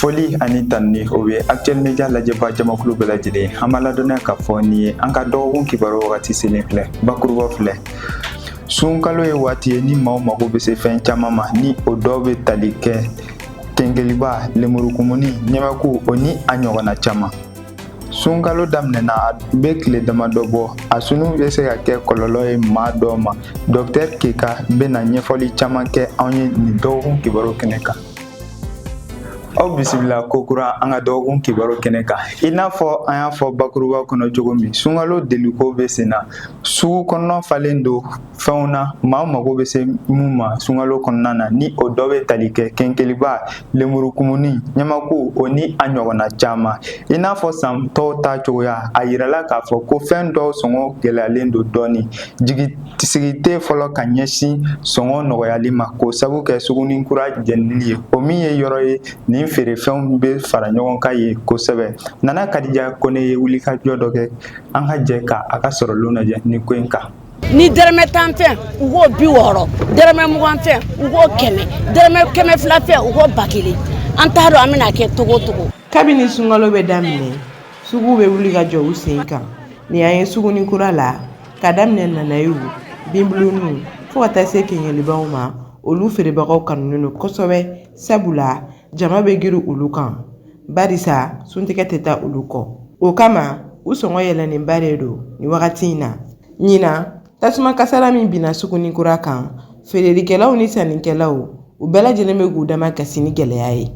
Foli ani tanuni o bɛ Actuel Media lajɛba jamakulu bɛɛ lajɛlen. An b'a ladɔnniya k'a fɔ nin ye an ka dɔgɔkun kibaru wagati selen filɛ. Bakuruba filɛ, sunkalo ye waati ye ni maaw mago bɛ se fɛn caman ma, ni o dɔw bɛ tali kɛ kenkeliba, lemurukumuni, ɲɛmɛku, o ni a ɲɔgɔnna caman. Sunkalo daminɛna a bɛ tile damadɔ bɔ. A sunu bɛ se ka kɛ kɔlɔlɔ ye maa dɔw ma. Dɔktɛr Keka bɛna ɲɛfɔli caman kɛ anw ye nin dɔgɔkun kibaru kɛnɛ kan. Aw bisimila kokura an ka dɔgɔkun kibaru kɛnɛ kan. I n'a fɔ an y'a fɔ bakuruba kɔnɔ cogo min, sunkalo deliko bɛ sen na. Sugu kɔnɔna falen don fɛnw na maaw mago bɛ se mun ma sunkalo kɔnɔna na, ni o dɔ bɛ tali kɛ kenkeliba, lemurukumuni, ɲamaku, o ni a ɲɔgɔnna caman. I n'a fɔ san tɔw ta cogoya, a yirala k'a fɔ ko fɛn dɔw sɔngɔ gɛlɛyalen don dɔɔni. Jigi sigi tɛ fɔlɔ ka ɲɛsin sɔngɔ nɔgɔyali ma, k'o sabu kɛ sugunin kura jɛnili ye, o min ye yɔrɔ ye nin feerefɛnw bɛ fara ɲɔgɔn kan ye kosɛbɛ. Nana Kadija Kone ye wulikajɔ dɔ kɛ. An ka jɛ ka a ka sɔrɔlenw lajɛ nin ko in kan. Ni dɛrɛmɛ 10 fɛn, u k'o 60, dɛrɛmɛ 20 fɛn, u k'o 100, dɛrɛmɛ 200 fɛn, u k'o 1000. An t'a dɔn an bɛna kɛ togo togo. Kabini sunkalo bɛ daminɛ, suguw bɛ wuli ka jɔ u sen kan. Nin y'an ye suguni kura la, ka daminɛ nanayew, binbuluniw, fo ka taa se kenkelibaw ma. Olu feerebagaw kanunen don kosɛbɛ, sabula jama bɛ girin olu kan, barisa suntigɛ tɛ taa olu kɔ. O kama u sɔngɔ yɛlɛnnenba de don nin wagati in na. Ɲinan, tasuma kasara min binna suguni kura kan, feerelikɛlaw ni sannikɛlaw, u bɛɛ lajɛlen bɛ k'u dama kasi ni gɛlɛya ye.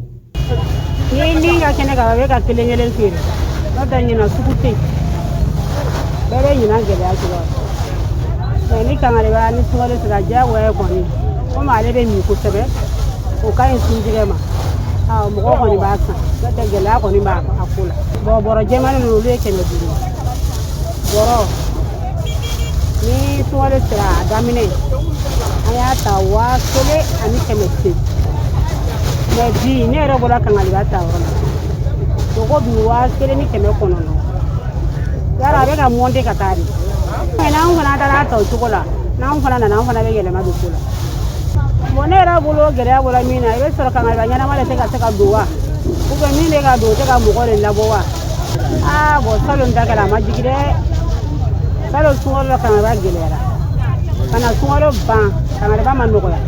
Ni min ka kɛnɛ kan, a bɛ ka kelen kelen feere, n'o tɛ ɲinan sugu tɛ yen. Bɛɛ bɛ ɲinan gɛlɛya cogoya la. Ni kangariba ni sunkalo sera, diyagoya kɔni, komi ale bɛ min kosɛbɛ, o ka ɲi suntigɛ ma. Mɔgɔ kɔni b'a san, n'o tɛ gɛlɛya kɔni b'a ko la. Bon, bɔrɔ jɛmani ninnu, olu ye 500 bɔrɔ. Ni sunkalo sera, a daminɛ an y'a ta 1800, mais bi ne yɛrɛ bɔra kangariba ta yɔrɔ la, o ko bi 1900. Yala a bɛ ka monter ka taa de, mais n'anw fana taara ta o cogo la, n'anw fana nana, anw fana bɛ yɛlɛma don ko la. Bon, ne yɛrɛ bolo, gɛlɛya bɔra min na, i bɛ sɔrɔ kangariba ɲɛnama de tɛ ka se ka don wa, ou bien min bɛ ka don, o tɛ ka mɔgɔ de labɔ wa. Aa bon, salon ta kɛra, a ma jigin dɛ. Salon sunkalo la, kangariba gɛlɛyara ka na sunkalo ban, kangariba ma nɔgɔya.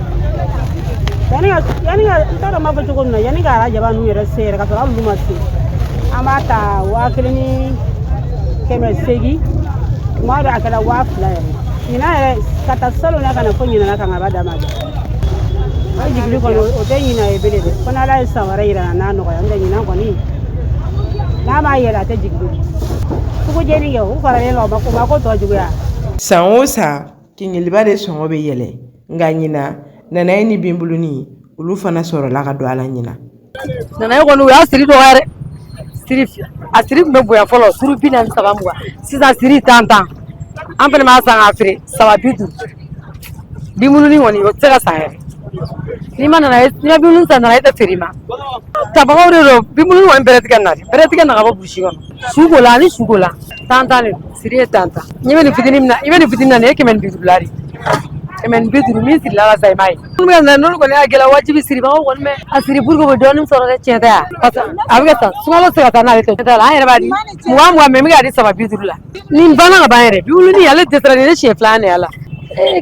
Yani ka n t'a dɔn n b'a fɔ cogo min na, yani ka arajaba ninnu yɛrɛ se yɛrɛ, ka sɔrɔ hali olu ma se, an b'a ta 1800, kuma dɔ a kɛra 2000 yɛrɛ. Ɲinan yɛrɛ ka taa salon na ka na fo ɲinan kangariba da ma jɔ. O jigili kɔni, o tɛ ɲinan ye bilen dɛ, fo n'Ala ye san wɛrɛ yira n na n'a nɔgɔya. N'o tɛ ɲinan kɔni, n'a ma yɛlɛ, a tɛ jigin bilen. Sugu jeni kɛ, u faralen kan, o ma ko tɔ juguya. San o san, kenkeliba de sɔngɔ bɛ yɛlɛ, nka ɲinan, nanaye ni binbuluni, olu fana sɔrɔla ka don a la ɲinan. Nanaye kɔni, u y'a siri dɔgɔya dɛ. Siri, a siri tun bɛ bonya fɔlɔ, suru 43, 20. Sisan siri 10 10. An fana b'a san k'a feere 3 50. Binbuluni kɔni, o tɛ se ka san yɛrɛ. N'i ma nana, n'i ma binbuluni san, nanaye tɛ feere i ma. Tabagaw de don. Binbuluni kɔni bɛrɛ tigɛ na, bɛrɛ tigɛ na ka bɔ burusi kɔnɔ. Su ko la ani su ko la, 10 10 de, siri ye 10 10. I bɛ nin fitinin min na, i bɛ nin fitinin na, nin ye 150 la de, 150. Min sirila la sa, i m'a ye. Minnu bɛ na, n'olu kɔni y'a gɛlɛya, wajibi siribagaw kɔni bɛ a siri pour que u bɛ dɔɔnin sɔrɔ dɛ. Tiɲɛ tɛ yan, parce que a bɛ kɛ tan, sunkalo tɛ se ka taa n'ale tɛ. Tiɲɛ la, an yɛrɛ b'a di 20 20, mais n bɛ k'a di 3 50 la. Nin banna ka ban yɛrɛ. Binbuluni, ale dɛsɛra. Nin ye siɲɛ filanan de y'a la.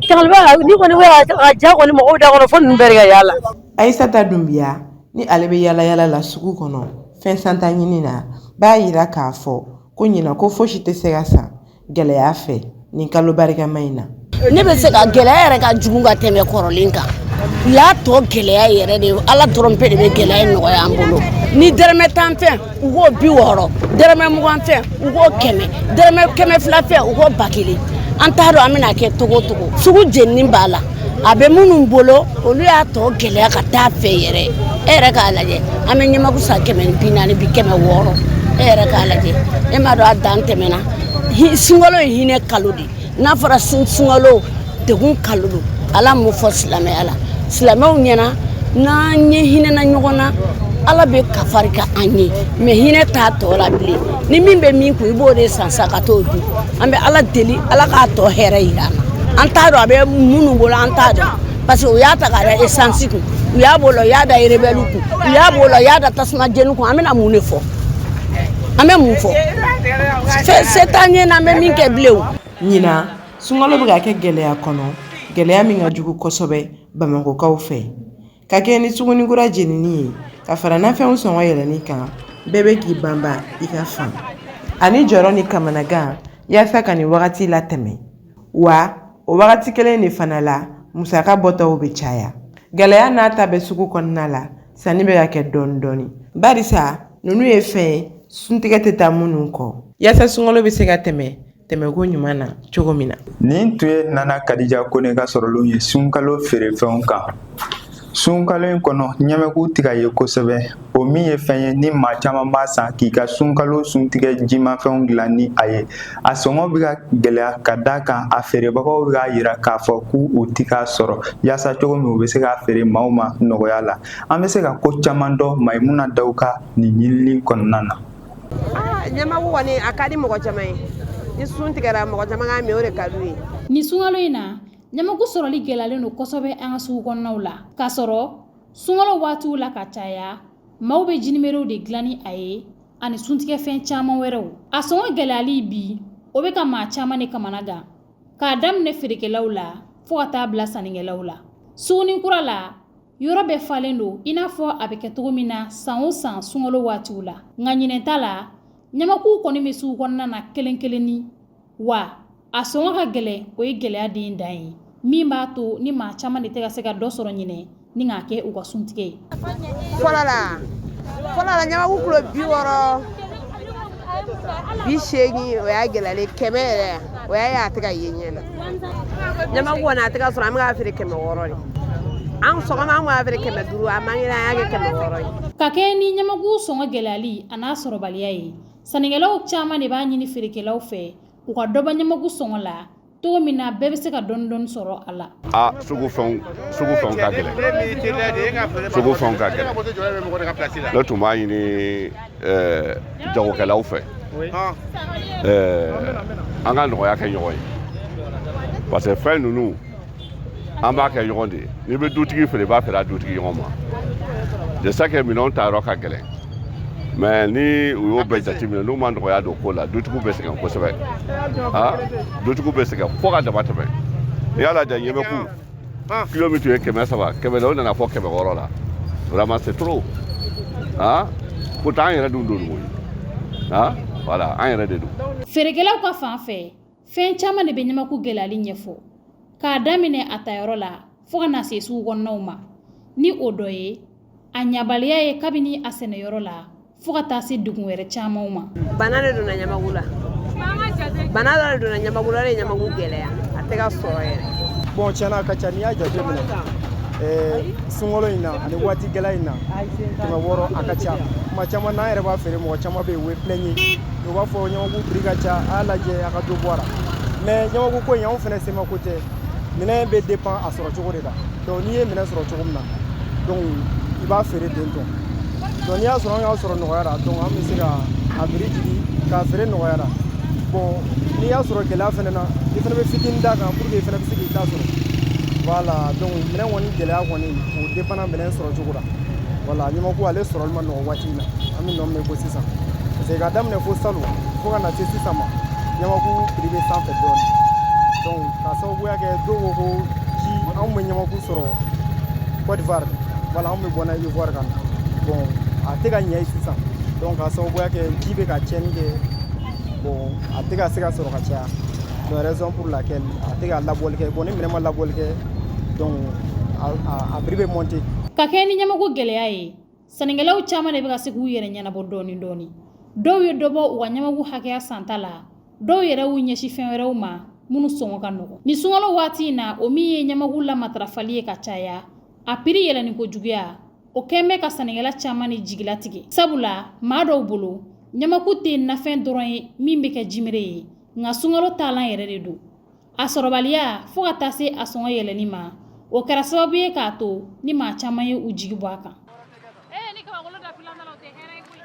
Kangaliba ni kɔni bɛ ka ja kɔni mɔgɔw da kɔnɔ, fo ninnu bɛɛ de ka y'a la. Ayisata Dunbiya, ni ale bɛ yala yala la sugu kɔnɔ fɛn santa ɲini na, b'a yira k'a fɔ ko ɲinan ko fosi tɛ se ka san gɛlɛya fɛ nin kalo barikama in na. Ne bɛ se ka gɛlɛya yɛrɛ ka jugu ka tɛmɛ kɔrɔlen kan. U y'a tɔ gɛlɛya yɛrɛ de. Ala dɔrɔn pe de bɛ gɛlɛya in nɔgɔya an bolo. Ni dɛrɛmɛ 10 fɛn, u k'o 60, dɛrɛmɛ 20 fɛn, u k'o 100, dɛrɛmɛ 200 fɛn, u k'o 1000. An t'a dɔn an bɛna kɛ togo togo. Sugu jenini b'a la, a bɛ minnu bolo, olu y'a tɔ gɛlɛya ka taa fɛ yɛrɛ. E yɛrɛ k'a lajɛ, an bɛ ɲɛmaku san 140 bi, 600. E yɛrɛ k'a lajɛ, e m'a dɔn a dan tɛmɛna. Sunkalo ye hinɛ kalo de. N'a fɔra sunkalo degun kalo don, Ala m'o fɔ silamɛya la, silamɛw ɲɛna. N'an ye hinɛna ɲɔgɔn na, Ala bɛ kafari ka an ye, mais hinɛ t'a tɔ la bilen. Ni min bɛ min kun, i b'o de san sa ka t'o dun. An bɛ Ala deli, Ala k'a tɔ hɛrɛ yira an na. An t'a dɔn a bɛ minnu bolo, an t'a dɔn, parce que u y'a ta k'a da essence kun, u U y'a b'o la, u y'a da rebelle kun, u y'a b'o la, u y'a da tasuma jeni kun. An bɛna mun de fɔ? An bɛ mun fɔ? Se t'an ye n'an bɛ min kɛ bilen o. Ɲinan, sunkalo bɛ ka kɛ gɛlɛya kɔnɔ, gɛlɛya min ka jugu kosɛbɛ Bamakɔkaw fɛ. Ka kɛ ni sugunikura jenini ye, ka fara nafɛnw sɔngɔ yɛlɛnni kan, bɛɛ bɛ k'i banban i ka fan ani jɔrɔ ni kamanagan yaasa ka nin wagati latɛmɛ. Wa o wagati kelen de fana la, musaka bɔtaw bɛ caya. Gɛlɛya n'a ta bɛ sugu kɔnɔna la, sanni bɛ ka kɛ dɔɔni dɔɔni, barisa ninnu ye fɛn ye suntigɛ tɛ taa minnu kɔ, yaasa sunkalo bɛ se ka tɛmɛ tɛmɛko ɲuman na cogo min na. Nin tun ye Nana Kadija Kone ka sɔrɔlenw ye sunkalo feerefɛnw kan. Sunkalo in kɔnɔ, ɲɛmɛku tɛ ka ye kosɛbɛ, o min ye fɛn ye ni maa caman b'a san k'i ka sunkalo suntigɛ jimafɛnw dilan ni a ye. A sɔngɔ bɛ ka gɛlɛya ka d'a kan a feerebagaw bɛ k'a yira k'a fɔ k'u tɛ k'a sɔrɔ yaasa cogo min u bɛ se k'a feere maaw ma nɔgɔya la. An bɛ se ka ko caman dɔn Mayimuna Daw ka nin ɲinini kɔnɔna na. Ɲamaku kɔni a ka di mɔgɔ caman ye. Ni sun tigɛra, mɔgɔ caman k'a min, o de ka d'u ye. Nin sunkalo in na, ɲamaku sɔrɔli gɛlɛyalen don kosɛbɛ an ka sugu kɔnɔnaw la, k'a sɔrɔ sunkalo waatiw la ka caya, maaw bɛ jiniberew de dilan ni a ye ani suntigɛfɛn caman wɛrɛw. A sɔngɔ gɛlɛyali bi, o bɛ ka maa caman de kamana gan, k'a daminɛ feerekɛlaw la fo ka taa bila sannikɛlaw la. Sugunin kura la, yɔrɔ bɛɛ falen don i n'a fɔ a bɛ kɛ cogo min na san o san sunkalo waatiw la. Nka ɲinɛ ta la, ɲamakuw kɔni bɛ sugu kɔnɔna na kelen kelenni, wa a sɔngɔ ka gɛlɛn. O ye gɛlɛya den dan ye min b'a to ni maa caman de tɛ ka se ka dɔ sɔrɔ ɲinɛ ni k'a kɛ u ka suntigɛ ye. Fɔlɔ la, fɔlɔ la, ɲamaku kilo 60, 80, o y'a gɛlɛyalen. 100 yɛrɛ, o y'a ye a tɛ ka ye ɲɛ na. Ɲamaku kɔni a tɛ ka sɔrɔ. An bɛ k'a feere 600 de. An sɔgɔma an b'a feere 500, a man kɛnɛ, an y'a kɛ 600 ye. Ka kɛ ni ɲamaku sɔngɔ gɛlɛyali a n'a sɔrɔbaliya ye, sannikɛlaw caman de b'a ɲini feerekɛlaw fɛ u ka dɔ bɔ ɲamaku sɔngɔ la cogo min na bɛɛ bɛ se ka dɔɔni dɔɔni sɔrɔ a la. A sugu fɛnw ka gɛlɛn, sugu fɛnw ka gɛlɛn. Ne tun b'a ɲini jagokɛlaw fɛ, an ka nɔgɔya kɛ ɲɔgɔn ye, parce que fɛn ninnu, an b'a kɛ ɲɔgɔn de ye. N'i bɛ dutigi feere, i b'a feere a dutigi ɲɔgɔn ma. Je sais que minɛnw ta yɔrɔ ka gɛlɛn, mais ni u y'o bɛɛ jateminɛ, n'u ma nɔgɔya don ko la, dutigiw bɛ sɛgɛn kosɛbɛ. Ah, dutigiw bɛ sɛgɛn fo ka dama tɛmɛ. N'i y'a lajɛ, ɲɛmɛku kilo min tun ye 300, 100, o nana fɔ 600 la. Vraiment, c'est trop. Ah, pourtant an yɛrɛ dun don koyi. Ah, voilà, an yɛrɛ de don. Feerekɛlaw ka fan fɛ, fɛn caman de bɛ ɲamaku gɛlɛyali ɲɛfɔ, k'a daminɛ a tayɔrɔ la fo ka na se sugu kɔnɔnaw ma. Ni o dɔ ye a ɲabaliya ye kabini a sɛnɛyɔrɔ la fo ka taa se degun wɛrɛ camanw ma. Bana de donna ɲamaku la, bana dɔ de donna ɲamaku la, o de ye ɲamaku gɛlɛya, a tɛ ka sɔrɔ yɛrɛ. Bon, tiɲɛna a ka ca. N'i y'a jateminɛ, sunkalo in na ani waati gɛlɛn in na, 600 a ka ca. Kuma caman n'an yɛrɛ b'a feere, mɔgɔ caman bɛ yen, u bɛ plaigner, u b'a fɔ ɲamaku prix ka ca, a y'a lajɛ a ka dɔ bɔ a la. Mais ɲamaku ko in, anw fɛnɛ semako tɛ. Minɛn bɛ dépend a sɔrɔ cogo de la. Donc n'i ye minɛn sɔrɔ cogo min na, donc i b'a feere ten tɔ. Donc n'i y'a sɔrɔ, an y'a sɔrɔ nɔgɔya la, donc an bɛ se ka a prix jigin k'a feere nɔgɔya la. Bon, n'i y'a sɔrɔ gɛlɛya fɛnɛ na, i fɛnɛ bɛ fitinin d'a kan pour que i fɛnɛ bɛ se k'i ta sɔrɔ. Voilà, donc minɛn kɔni gɛlɛya kɔni, o dépend minɛn sɔrɔ cogo la. Voilà, ɲamaku ale sɔrɔli ma nɔgɔ waati in na an bɛ nɔ min ko sisan, parce que ka daminɛ fo salon fo ka na se sisan ma, ɲamaku prix bɛ sanfɛ dɔɔnin. Donc k'a sababuya kɛ dɔw ko ko ji, anw bɛ ɲamaku sɔrɔ Côte d'Ivoire. Voilà, anw bɛ bɔ n'a ye Ivoire ka na. Bon, a tɛ ka ɲɛ sisan. Donc k'a sababuya kɛ ji bɛ ka tiɲɛni kɛ. Bon, a tɛ ka se ka sɔrɔ ka caya. Donc raison pour laquelle a tɛ ka labɔli kɛ. Bon, ni minɛn ma labɔli kɛ, donc a prix bɛ monter. Ka kɛ ni ɲamaku gɛlɛya ye, sannikɛlaw caman de bɛ ka se k'u yɛrɛ ɲɛnabɔ dɔɔni dɔɔni. Dɔw ye dɔ bɔ u ka ɲamaku hakɛya santa la, dɔw yɛrɛ y'u ɲɛsin fɛn wɛrɛw ma minnu sɔngɔ ka nɔgɔn. Ni sunkalo waati in na, o min ye ɲamaku la matarafali ye ka caya, a prix yɛlɛnni kojuguya, o kɛn bɛ ka sannikɛla caman ni jigilatigɛ, sabula maa dɔw bolo, ɲamaku tɛ nafɛn dɔrɔn ye min bɛ kɛ jimere ye, nka sunkalo taalan yɛrɛ de don. A sɔrɔbaliya fo ka taa se a sɔngɔ yɛlɛnni ma, o kɛra sababu ye k'a to ni maa caman ye u jigi bɔ a kan. Ni kabakolo da filan la, o tɛ hɛrɛ ye koyi.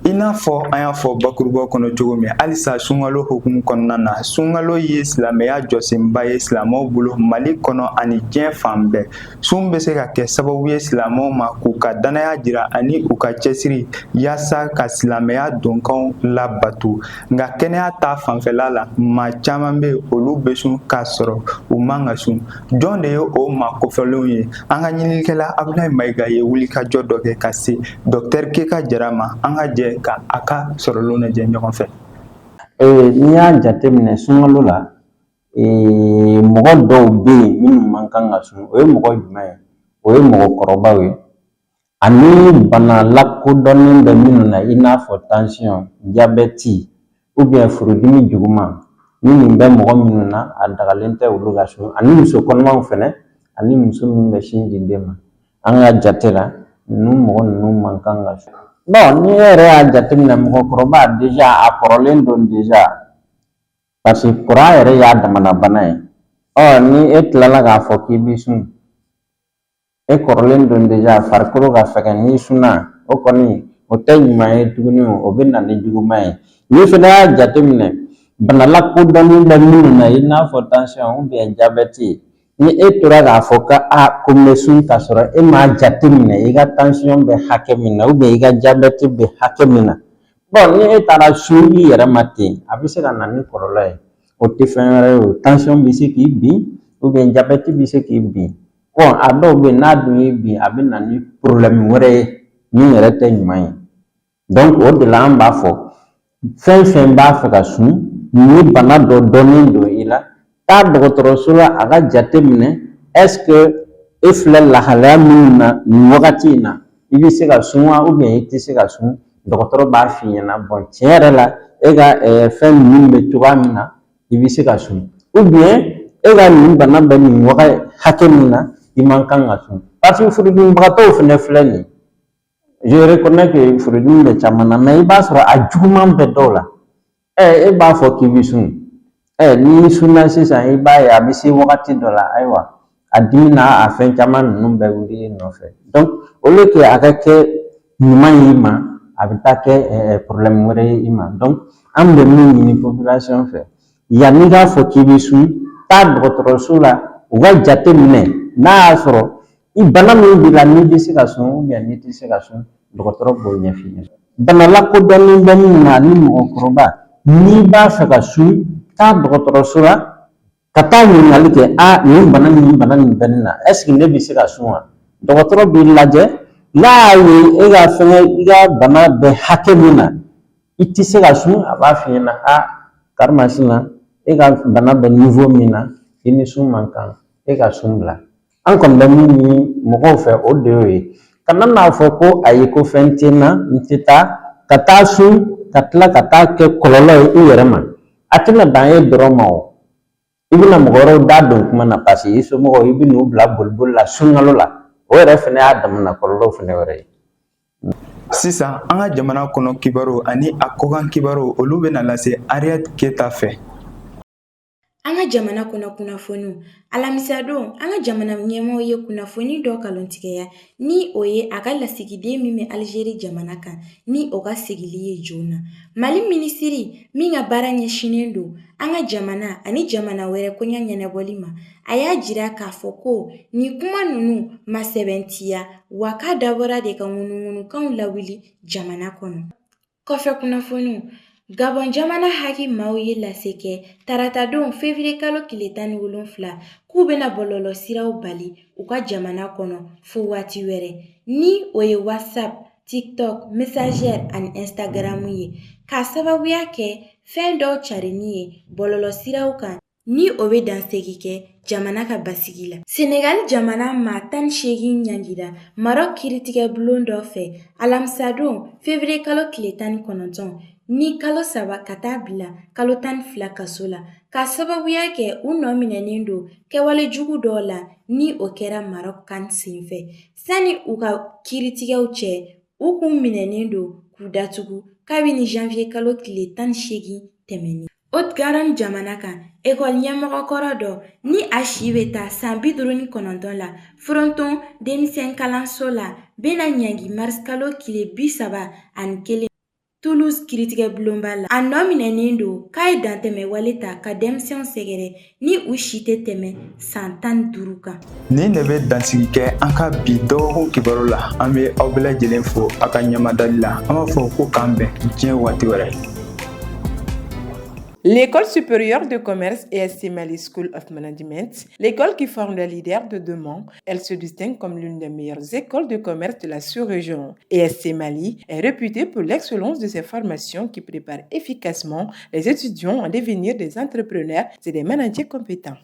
I I n'a fɔ an y'a fɔ bakuruba kɔnɔ cogo min, halisa sunkalo hukumu kɔnɔna na, sunkalo ye silamɛya jɔsenba ye silamɛw bolo Mali kɔnɔ ani diɲɛ fan bɛɛ. Sun bɛ se ka kɛ sababu ye silamɛw ma k'u ka dannaya jira ani u ka cɛsiri yaasa ka silamɛya donkanw labato. Nka kɛnɛya ta fanfɛla la, maa caman bɛ olu bɛ sun k'a sɔrɔ u man ka sun. Jɔn de ye o maa kofɔlenw ye? An ka ɲininikɛla Abulayi Mayiga ye wulikajɔ dɔ kɛ ka se Dɔkitɛri Keka Jara ma. An ka jɛ ka a ka sɔrɔlenw lajɛ ɲɔgɔn fɛ. N'i y'a jateminɛ sunkalo la, mɔgɔ dɔw bɛ yen minnu man kan ka sun. O ye mɔgɔ jumɛn ye? O ye mɔgɔkɔrɔbaw ye ani bana lakodɔnnen bɛ minnu na, i n'a fɔ tansiyɔn, jabɛti, furudimi juguman. Ni nin bɛ mɔgɔ minnu na, a dagalen tɛ olu ka sun, ani muso kɔnɔmaw fɛnɛ, ani muso min bɛ sin di den ma. An ka jate la, ninnu mɔgɔ ninnu man kan ka sun. Bon, ni e yɛrɛ y'a jateminɛ, mɔgɔkɔrɔba déjà a kɔrɔlen don déjà, parce que kɔrɔya yɛrɛ y'a damana bana ye. Ɔ ni e tilala k'a fɔ k'i bɛ sun, e kɔrɔlen don déjà, farikolo ka fɛgɛn, n'i sunna, o kɔni o tɛ ɲuman ye tuguni, o bɛ na ni juguman ye. N'i fana y'a jateminɛ, bana lakodɔnnen bɛ minnu na, i n'a fɔ tansiyɔn ou bien jabɛti, ni e tora k'a fɔ ko a ko n bɛ sun, k'a sɔrɔ e m'a jateminɛ i ka tansiyɔn bɛ hakɛ min na ou bien i ka jabɛti bɛ hakɛ min na, bon, ni e taara sun i yɛrɛ ma ten, a bɛ se ka na ni kɔlɔlɔ ye. O tɛ fɛn wɛrɛ ye, o tansiyɔn bɛ se k'i bin ou bien jabɛti bɛ se k'i bin. Bon, a dɔw bɛ yen, n'a dun y'i bin, a bɛ na ni problème wɛrɛ ye min yɛrɛ tɛ ɲuman ye. Donc o de la an b'a fɔ, fɛn fɛn b'a fɛ ka sun, ni bana dɔ dɔnnen don i la, taa dɔgɔtɔrɔso la, a ka jate minɛ est ce que e filɛ lahalaya minnu na nin wagati in na, i bɛ se ka sun wa ou bien i tɛ se ka sun. Dɔgɔtɔrɔ b'a f'i ɲɛna, bon, tiɲɛ yɛrɛ la, e ka fɛn ninnu bɛ cogoya min na, i bɛ se ka sun, ou bien e ka nin bana bɛ nin waga hakɛ min na, i man kan ka sun. Parce que furudimibagatɔw fɛnɛ filɛ nin ye, je reconnais que furudimi bɛ caman na, mais i b'a sɔrɔ a juguman bɛ dɔw la. E b'a fɔ k'i bɛ sun, n'i sunna sisan, i b'a ye a bɛ se wagati dɔ la, ayiwa, a dimi n'a a fɛn caman ninnu bɛɛ wuli i nɔfɛ. Donc au lieu que a ka kɛ ɲuman ye i ma, a bɛ taa kɛ problème wɛrɛ ye i ma. Donc an bɛ min ɲini population fɛ, yanni k'a fɔ k'i bɛ sun, taa dɔgɔtɔrɔso la, u ka jate minɛ n'a y'a sɔrɔ i bana min b'i la, n'i bɛ se ka sun ou bien n'i tɛ se ka sun, dɔgɔtɔrɔ b'o ɲɛf'i ɲɛna. Bana lakodɔnnen bɛ min na ani mɔgɔkɔrɔba, n'i b'a fɛ ka sun, taa dɔgɔtɔrɔso la ka taa ɲininkali kɛ: a nin bana nin, bana nin bɛ ne na, est ce que ne bɛ se ka sun wa? Dɔgɔtɔrɔ b'i lajɛ, n'a y'a ye e ka fɛngɛ, i ka bana bɛ hakɛ min na, i tɛ se ka sun, a b'a f'i ɲɛna: a karimasina, e ka bana bɛ niveau min na, i ni sun man kan, e ka sun bila. An kɔni bɛ min ɲini mɔgɔw fɛ, o de y'o ye. Kana n'a fɔ ko ayi, ko fɛn tɛ n na, n tɛ taa ka taa sun, ka tila ka taa kɛ kɔlɔlɔ ye i yɛrɛ ma. A tɛna dan e dɔrɔn ma, o i bɛna mɔgɔ wɛrɛw da don kuma na, parce que i somɔgɔw, i bɛ n'u bila boliboli la sunkalo la. O yɛrɛ fɛnɛ y'a damana kɔlɔlɔ fɛnɛ wɛrɛ ye. Sisan, an ka jamana kɔnɔ kibaru ani a kɔkan kibaru, olu bɛna lase Ariyɛti Keta fɛ. An ka jamana kɔnɔ kunnafoniw. Alamisadon, an ka jamana ɲɛmɔgɔ ye kunnafoni dɔ kalontigɛya, ni o ye a ka lasigiden min bɛ Alizeri jamana kan, ni o ka sigili ye joona. Mali minisiri min ka baara ɲɛsinnen don an ka jamana ani jamana wɛrɛ koɲɛ ɲɛnabɔli ma, a y'a jira k'a fɔ ko nin kuma ninnu ma sɛbɛntiya, wa k'a dabɔra de ka ŋunuŋunukanw lawuli jamana kɔnɔ. Kɔfɛ kunnafoniw. Gabɔn jamana haki maaw ye lase kɛ taratadon février kalo tile 17 k'u bɛna bɔlɔlɔ siraw bali u ka jamana kɔnɔ fo waati wɛrɛ, ni o ye WhatsApp, TikTok, Messenger ani Instagram ye, k'a sababuya kɛ fɛn dɔw carinni ye bɔlɔlɔ siraw kan, ni o bɛ dansegi kɛ jamana ka basigi la. Senegal jamana maa 18 ɲangira Maroc kiiritigɛ bulon dɔ fɛ alamisadon février kalo tile 19, ni kalo 3 ka taa bila kalo 12 kaso la, k'a sababuya kɛ u nɔ minɛnen don kɛwale jugu dɔw la, ni o kɛra Maroc kan senfɛ. Sani u ka kiiritigɛw cɛ, u kun minɛnen don k'u datugu kabini janvier kalo tile 18 tɛmɛnen. Haute-Garonne jamana kan, ekɔli ɲɛmɔgɔkɔrɔ dɔ, ni a si bɛ taa san 59 la, Fronton denmisɛn kalanso la, bɛna ɲangi mars kalo tile 31. Toulouse kiritigɛ bulonba la. A nɔ minɛnen don k'a ye dantɛmɛ wale ta ka denmisɛnw sɛgɛrɛ ni u si tɛ tɛmɛ san 15 kan. Nin de bɛ dansigi kɛ an ka bi dɔgɔkun kibaru la. An bɛ aw bɛɛ lajɛlen fo aw ka ɲɛmadali la. An b'a fɔ ko k'an bɛn diɲɛ waati wɛrɛ. L'École supérieure de commerce ESC Mali School of Management, l'école qui forme les leaders de demain, elle se distingue comme l'une des meilleures écoles de commerce de la sous-région. ESC Mali est réputée pour l'excellence de ses formations qui préparent efficacement les étudiants à devenir des entrepreneurs et des managers compétents.